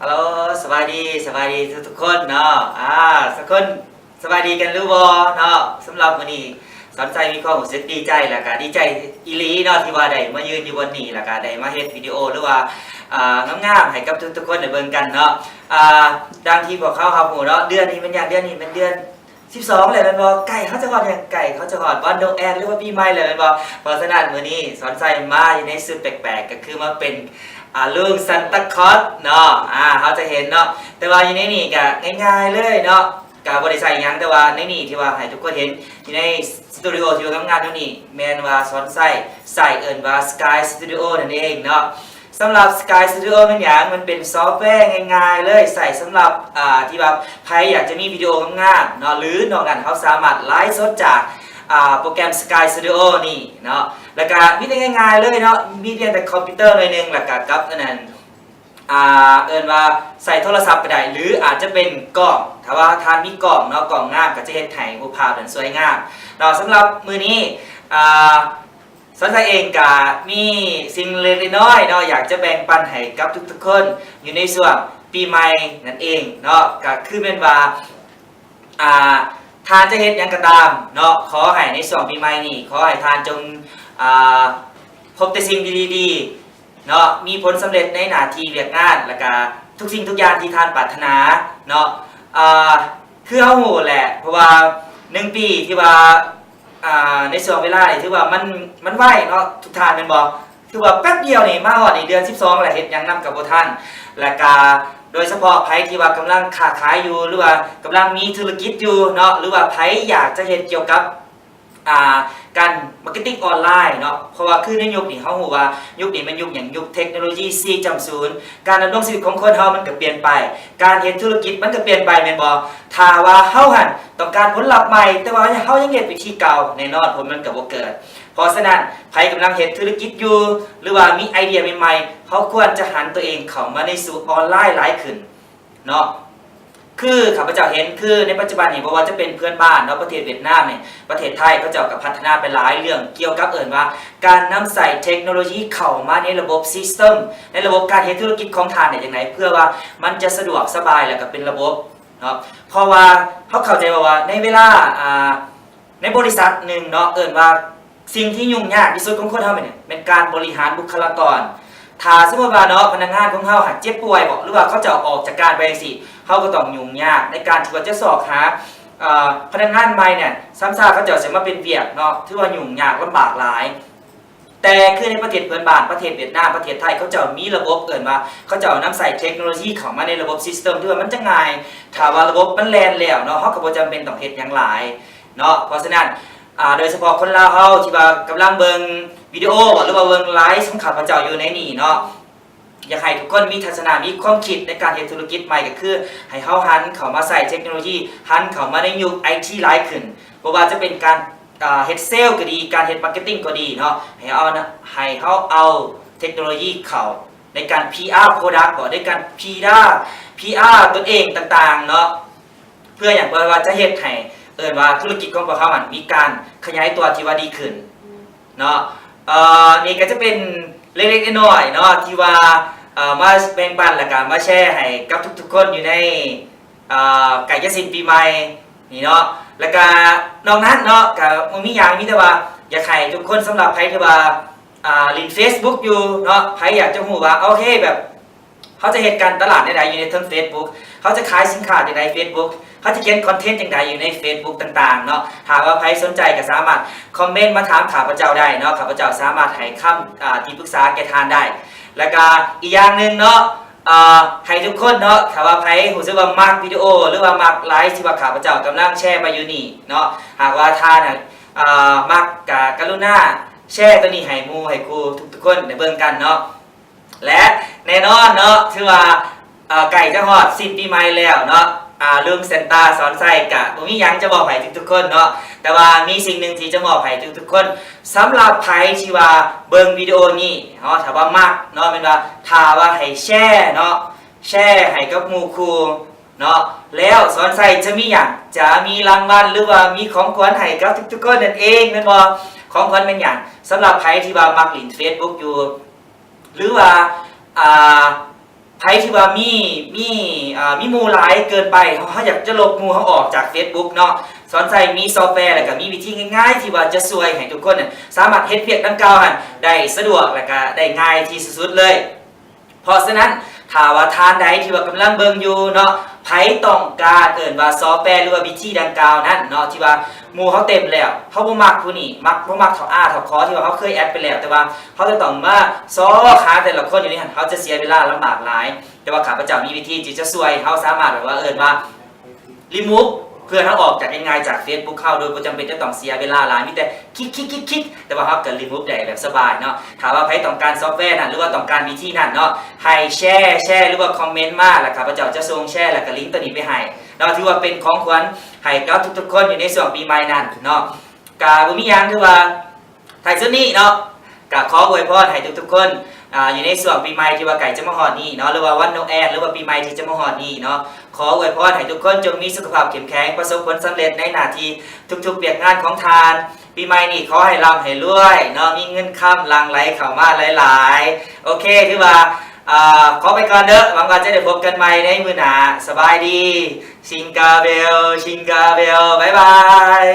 ຮັລໂຫຼ ສະບາຍດີ ສະບາຍດີທຸກໆຄົນເນາະ. ອາ ທຸກຄົນສະບາຍດີກັນຫຼືບໍ່ເນາະ? ສຳລັບມື້ນີ້ສອນໄຊມີຄວາມຮູ້ສຶກດີໃຈ ແລ້ວກະດີໃຈອີ່ຫຼີເນາະ ທີ່ວ່າໄດ້ມາຢືນຢູ່ບ່ອນນີ້ ແລ້ວກະໄດ້ມາເຮັດວິດີໂອ ຫຼືວ່າ ອາ ງາມໆໃຫ້ກັບທຸກໆຄົນໄດ້ເບິ່ງກັນເນາະ. ອາ ດັ່ງທີ່ພວກເຮົາຮັບຮູ້ເນາະ ເດືອນນີ້ແມ່ນຫຍັງ? ເດືອນນີ້ແມ່ນເດືອນ ສິບສອງແລ້ວແມ່ນບໍ່? ໃກ້ເຮົາຈະຮອດຫຍັງ? ໃກ້ເຮົາຈະຮອດວັນໂດແອນ ຫຼືວ່າປີໃໝ່ແລ້ວແມ່ນບໍ່? ເພາະສະນັ້ນມື້ນີ້ສອນໄຊມາຢູ່ໃນຊຸດແປກໆ ກໍຄືມາເປັນ ອາ ລຸງຊານຕາຄອດເນາະ. ອາ ເຮົາຈະເຫັນເນາະ ແຕ່ວ່າຢູ່ໃນນີ້ກໍງ່າຍໆເລີຍເນາະ ກໍບໍ່ໄດ້ໃສ່ຫຍັງ ແຕ່ວ່າໃນນີ້ທີ່ວ່າໃຫ້ທຸກຄົນເຫັນຢູ່ໃນສະຕູດິໂອທີ່ວ່າງາມໆຢູ່ນີ້ ແມ່ນວ່າສອນໄຊໃຊ້ເອີ້ນວ່າ Sky Studio ນັ້ນເອງເນາະ. ສຳລັບ Sky Studio ແມ່ນຫຍັງ? ມັນເປັນຊອບແວງ່າຍໆເລີຍ ໃຊ້ສຳລັບ ອາ ທີ່ວ່າໃຜຢາກຈະມີວິດີໂອງາມໆເນາະ ຫຼືນອກນັ້ນເຮົາສາມາດໄລຟ໌ສົດຈາກ ອາ ໂປຣແກຣມ Sky Studio ນີ້ເນາະ. ແລ້ວກະມີແຕ່ງ່າຍໆເລີຍເນາະ ມີພຽງແຕ່ຄອມພິວເຕີໜ້ອຍໜຶ່ງ ແລ້ວກະກັບອັນນັ້ນ ອາ ເອີ້ນວ່າໃຊ້ໂທລະສັບກໍໄດ້ ຫຼືອາດຈະເປັນກ້ອງ ຖ້າວ່າທ່ານມີກ້ອງເນາະ ກ້ອງງາມກໍຈະເຮັດໃຫ້ຮູບພາບນັ້ນສວຍງາມເນາະ. ສຳລັບມື້ນີ້ ອາ ສອນໄຊເອງກະມີສິ່ງເລັກໆນ້ອຍໆເນາະ ຢາກຈະແບ່ງປັນໃຫ້ກັບທຸກໆຄົນຢູ່ໃນຊ່ວງປີໃໝ່ນັ້ນເອງເນາະ. ກະຄືແມ່ນວ່າ ອາ ທ່ານຈະເຮັດຫຍັງກໍຕາມເນາະ ຂໍໃຫ້ໃນຊ່ວງປີໃໝ່ນີ້ ຂໍໃຫ້ທ່ານຈົ່ງ ອາ ພົບແຕ່ສິ່ງດີໆເນາະ ມີຜົນສຳເລັດໃນໜ້າທີ່ວຽກງານ ແລ້ວກະທຸກສິ່ງທຸກຢ່າງທີ່ທ່ານປາດຖະໜາເນາະ. ອາ ຄືເຮົາຮູ້ແຫຼະ ເພາະວ່າໜຶ່ງປີທີ່ວ່າ ອາ ໃນຊ່ວງເວລານີ້ຖືວ່າມັນ ມັນໄວເນາະ ທຸກທ່ານແມ່ນບໍ່? ຖືວ່າແປັບດຽວນີ້ມາຮອດນີ້ເດືອນສິບສອງແລ້ວ ເຮັດຫຍັງນຳກໍບໍ່ທັນ. ແລ້ວກະໂດຍສະເພາະໃຜທີ່ວ່າກຳລັງຄ້າຂາຍຢູ່ ຫຼືວ່າກຳລັງມີທຸລະກິດຢູ່ເນາະ ຫຼືວ່າໃຜຢາກຈະເຮັດກ່ຽວກັບ ອາ ການມາເກັດຕິງອອນລາຍເນາະ ເພາະວ່າຄືໃນຍຸກນີ້ ເຮົາຮູ້ວ່າຍຸກນີ້ແມ່ນຍຸກຫຍັງ? ຍຸກເທັກໂນໂລຢີສີ່ຈຸດສູນ ການດຳລົງຊີວິດຂອງຄົນເຮົາມັນກໍປ່ຽນໄປ ການເຮັດທຸລະກິດມັນກໍປ່ຽນໄປແມ່ນບໍ່? ຖ້າວ່າເຮົາຫັ້ນຕ້ອງການຜົນລັບໃໝ່ ແຕ່ວ່າເຮົາຍັງເຮັດວິທີເກົ່າ ແນ່ນອນຜົນມັນກໍບໍ່ເກີດ. ເພາະສະນັ້ນ ໃຜກຳລັງເຮັດທຸລະກິດຢູ່ ຫຼືວ່າມີໄອເດຍໃໝ່ໆ ເຮົາຄວນຈະຫັນຕົວເອງເຂົ້າມາໃນສູ່ອອນລາຍຫຼາຍຂຶ້ນເນາະ. ຄືຂ້າພະເຈົ້າເຫັນ ຄືໃນປັດຈຸບັນນີ້ ບໍ່ວ່າຈະເປັນເພື່ອນບ້ານເນາະ ປະເທດຫວຽດນາມນີ້ ປະເທດໄທ ເຂົາເຈົ້າກໍພັດທະນາໄປຫຼາຍເລື່ອງກ່ຽວກັບເອີ້ນວ່າ ການນຳໃຊ້ເທັກໂນໂລຢີເຂົ້າມາໃນລະບົບຊິສເຕັມ ໃນລະບົບການເຮັດທຸລະກິດຂອງທ່ານໄດ້ຈັ່ງໃດ ເພື່ອວ່າມັນຈະສະດວກສະບາຍ ແລ້ວກໍເປັນລະບົບເນາະ. ເພາະວ່າເຮົາເຂົ້າໃຈວ່າ ວ່າໃນເວລາ ອາ ໃນບໍລິສັດໜຶ່ງເນາະ ເອີ້ນວ່າສິ່ງທີ່ຫຍຸ້ງຍາກທີ່ສຸດຂອງຄົນເຮົາແມ່ນຫຍັງ? ແມ່ນການບໍລິຫານບຸກຄະລາກອນ. ຖ້າສົມມຸດວ່າເນາະ ພະນັກງານຂອງເຮົາຫາກເຈັບປ່ວຍບໍ ຫຼືວ່າເຂົາເຈົ້າອອກຈາກການໄປຈັ່ງຊີ້ ເຮົາກໍຕ້ອງຫຍຸ້ງຍາກໃນການທີ່ວ່າຈະຊອກຫາ ເອີ ພະນັກງານໃໝ່ນີ້ ຊ້ຳຊາເຂົາເຈົ້າຊິມາເປັນວຽກເນາະ ຖືວ່າຫຍຸ້ງຍາກລຳບາກຫຼາຍ. ແຕ່ຄືໃນປະເທດເພື່ອນບ້ານ ປະເທດຫວຽດນາມ ປະເທດໄທ ເຂົາເຈົ້າມີລະບົບ ເອີ້ນວ່າເຂົາເຈົ້ານຳໃຊ້ເທັກໂນໂລຢີເຂົ້າມາໃນລະບົບຊິສເຕັມ ຖືວ່າມັນຈະງ່າຍ. ຖ້າວ່າລະບົບມັນແລ່ນແລ້ວເນາະ ເຮົາກໍບໍ່ຈຳເປັນຕ້ອງເຮັດຫຍັງຫຼາຍເນາະ. ເພາະສະນັ້ນ ອາ ໂດຍສະເພາະຄົນລາວເຮົາທີ່ວ່າກຳລັງເບິ່ງວິດີໂອ ຫຼືວ່າເບິ່ງໄລຟ໌ຂອງຂ້າພະເຈົ້າຢູ່ໃນນີ້ເນາະ ຢາກໃຫ້ທຸກຄົນມີທັດສະນະ ມີຄວາມຄິດໃນການເຮັດທຸລະກິດໃໝ່ ກໍຄືໃຫ້ເຮົາຫັນເຂົ້າມາໃຊ້ເທັກໂນໂລຢີ ຫັນເຂົ້າມາໃນຍຸກໄອທີຫຼາຍຂຶ້ນ ບໍ່ວ່າຈະເປັນການ ອາ ເຮັດເຊວກໍດີ ການເຮັດມາເກັດຕິງກໍດີເນາະ ໃຫ້ເອົາ ໃຫ້ເຮົາເອົາເທັກໂນໂລຢີເຂົ້າໃນການພີອາໂປຣດັກບໍ ໃນການພີອາ ພີອາຕົນເອງຕ່າງໆເນາະ. ເພື່ອຫຍັງ? ເພື່ອວ່າຈະເຮັດໃຫ້ ເອີ້ນວ່າທຸລະກິດຂອງພວກເຮົາຫັ້ນມີການຂະຫຍາຍຕົວທີ່ວ່າດີຂຶ້ນເນາະ. ເອີ ນີ້ກໍຈະເປັນເລັກໆນ້ອຍໆເນາະ ທີ່ວ່າ ເອີ ມາແບ່ງປັນ ແລ້ວກໍມາແຊໃຫ້ກັບທຸກໆຄົນຢູ່ໃນ ເອີ ໃກ້ຈະສິ້ນປີໃໝ່ນີ້ເນາະ. ແລ້ວກໍນອກນັ້ນເນາະ ກໍບໍ່ມີຫຍັງ ມີແຕ່ວ່າຢາກໃຫ້ທຸກຄົນ ສຳລັບໃຜທີ່ວ່າ ອາ ຫຼິ້ນເຟສບຸກຢູ່ເນາະ ໃຜຢາກຈະຮູ້ວ່າ ໂອເຄ ແບບ ເຮົາຈະເຮັດການຕະຫຼາດແນວໃດຢູ່ໃນເທິງເຟສບຸກ ເຮົາຈະຂາຍສິນຄ້າຈັ່ງໃດເຟສບຸກ ເຮົາຈະຂຽນຄອນເທັນຈັ່ງໃດຢູ່ໃນເຟສບຸກຕ່າງໆເນາະ. ຫາກວ່າໃຜສົນໃຈກໍສາມາດຄອມເມັນມາຖາມຂ້າພະເຈົ້າໄດ້ເນາະ ຂ້າພະເຈົ້າສາມາດໃຫ້ຄຳ ອາ ທີ່ປຶກສາແກ່ທ່ານໄດ້. ແລ້ວກໍອີກຢ່າງໜຶ່ງເນາະ ອາ ໃຫ້ທຸກຄົນເນາະ ຖ້າວ່າໃຜຮູ້ສຶກວ່າມັກວິດີໂອ ຫຼືວ່າມັກໄລຟ໌ທີ່ວ່າຂ້າພະເຈົ້າກຳລັງແຊໄປຢູ່ນີ້ເນາະ ຫາກວ່າທ່ານ ອາ ມັກ ກະ ກະລຸນາແຊໂຕນີ້ໃຫ້ໝູ່ໃຫ້ຄູ່ທຸກໆຄົນໄດ້ເບິ່ງກັນເນາະ. ແລະ ແນ່ນອນເນາະ ຖືວ່າ ເອີ ໃກ້ຈະຮອດສິ້ນປີໃໝ່ແລ້ວເນາະ ອາ ລຸງແຊນຕາສອນໄຊກະບໍ່ມີຫຍັງຈະມອບໃຫ້ທຸກໆຄົນເນາະ ແຕ່ວ່າມີສິ່ງໜຶ່ງທີ່ຈະມອບໃຫ້ທຸກໆຄົນ ສຳລັບໃຜທີ່ວ່າເບິ່ງວິດີໂອນີ້ເນາະ ຖ້າວ່າມັກເນາະ ແມ່ນວ່າ ຖ້າວ່າໃຫ້ແຊເນາະ ແຊໃຫ້ກັບໝູ່ຄູ່ເນາະ ແລ້ວສອນໄຊຈະມີຫຍັງ? ຈະມີລາງວັນ ຫຼືວ່າມີຂອງຂວັນໃຫ້ກັບທຸກໆຄົນນັ້ນເອງແມ່ນບໍ່? ຂອງຂວັນແມ່ນຫຍັງ? ສຳລັບໃຜທີ່ວ່າມັກຫຼິ້ນເຟສບຸກຢູ່ ຫຼືວ່າ ອາ ໃຜ ໃຜທີ່ວ່າມີ ມີ ເອີ່ ມີໝູ່ຫຼາຍເກີນໄປ ເຮົາ ເຮົາຢາກຈະລົບໝູ່ເຮົາອອກຈາກ Facebook ເນາະ ສອນໄຊມີຊອບແວ ແລ້ວກໍມີວິທີງ່າຍໆ ທີ່ວ່າຈະຊ່ວຍໃຫ້ທຸກຄົນນະ ສາມາດເຮັດວຽກດັ່ງກ່າວຫັ້ນໄດ້ສະດວກ ແລ້ວກໍໄດ້ງ່າຍທີ່ສຸດໆເລີຍ. ເພາະສະນັ້ນ ຖ້າວ່າທ່ານໃດທີ່ວ່າກຳລັງເບິ່ງຢູ່ເນາະ ໃຜຕ້ອງການເອີ້ນວ່າຊອບແວ ຫຼືວ່າວິທີດັ່ງກ່າວນັ້ນເນາະ ທີ່ວ່າໝູ່ເຮົາເຕັມແລ້ວ ເຮົາບໍ່ມັກຜູ້ນີ້ ມັກ ບໍ່ມັກເຖົ້າອາເຖົ້າຄໍ ທີ່ວ່າເຮົາເຄີຍແອັດໄປແລ້ວ ແຕ່ວ່າເຮົາຈະຕ້ອງມາຊອກຫາແຕ່ລະຄົນຢູ່ໃນຫັ້ນ ເຮົາຈະເສຍເວລາລຳບາກຫຼາຍ. ແຕ່ວ່າຂ້າພະເຈົ້າມີວິທີທີ່ຈະຊ່ວຍເຮົາສາມາດ ແບບວ່າ ເອີ້ນວ່າ remove ເພື່ອນເຮົາອອກຈາກ ງ່າຍໆ ຈາກ Facebook ເຮົາ ໂດຍບໍ່ຈຳເປັນຈະຕ້ອງເສຍເວລາຫຼາຍ ມີແຕ່ຄລິກໆໆໆ ແຕ່ວ່າເຮົາກໍ remove ໄດ້ແບບສະບາຍເນາະ. ຖ້າວ່າໃຜຕ້ອງການຊອບແວນັ້ນ ຫຼືວ່າຕ້ອງການວິທີນັ້ນເນາະ ໃຫ້ແຊ ແຊ ຫຼືວ່າຄອມເມັນມາ ແລ້ວຂ້າພະເຈົ້າຈະສົ່ງແຊ ແລ້ວກໍລິງໂຕນີ້ໄປໃຫ້ເນາະ ຖືວ່າເປັນຂອງຂວັນໃຫ້ກັບທຸກໆຄົນຢູ່ໃນຊ່ວງປີໃໝ່ນັ້ນເນາະ. ກະບໍ່ມີຫຍັງ ຄືວ່າ ທ້າຍສຸດນີ້ເນາະ ກະຂໍອວຍພອນໃຫ້ທຸກໆຄົນ ອາ ຢູ່ໃນຊ່ວງປີໃໝ່ທີ່ວ່າໃກ້ຈະມາຮອດນີ້ເນາະ ຫຼືວ່າວັນນົກແອດ ຫຼືວ່າປີໃໝ່ທີ່ຈະມາຮອດນີ້ເນາະ ຂໍອວຍພອນໃຫ້ທຸກຄົນຈົ່ງມີສຸຂະພາບເຂັ້ມແຂງ ປະສົບຜົນສຳເລັດໃນໜ້າທີ່ທຸກໆວຽກງານຂອງທ່ານ. ປີໃໝ່ນີ້ຂໍໃຫ້ລ່ຳໃຫ້ລວຍເນາະ ມີເງິນຄຳຫຼັ່ງໄຫຼເຂົ້າມາຫຼາຍໆ. ໂອເຄ ຖືວ່າ ອາ ຂໍໄປກ່ອນເດີ້ ຫວັງວ່າຈະໄດ້ພົບກັນໃໝ່ໃນມື້ໜ້າ. ສະບາຍດີ Jingle bell Jingle bell ບາຍບາຍ.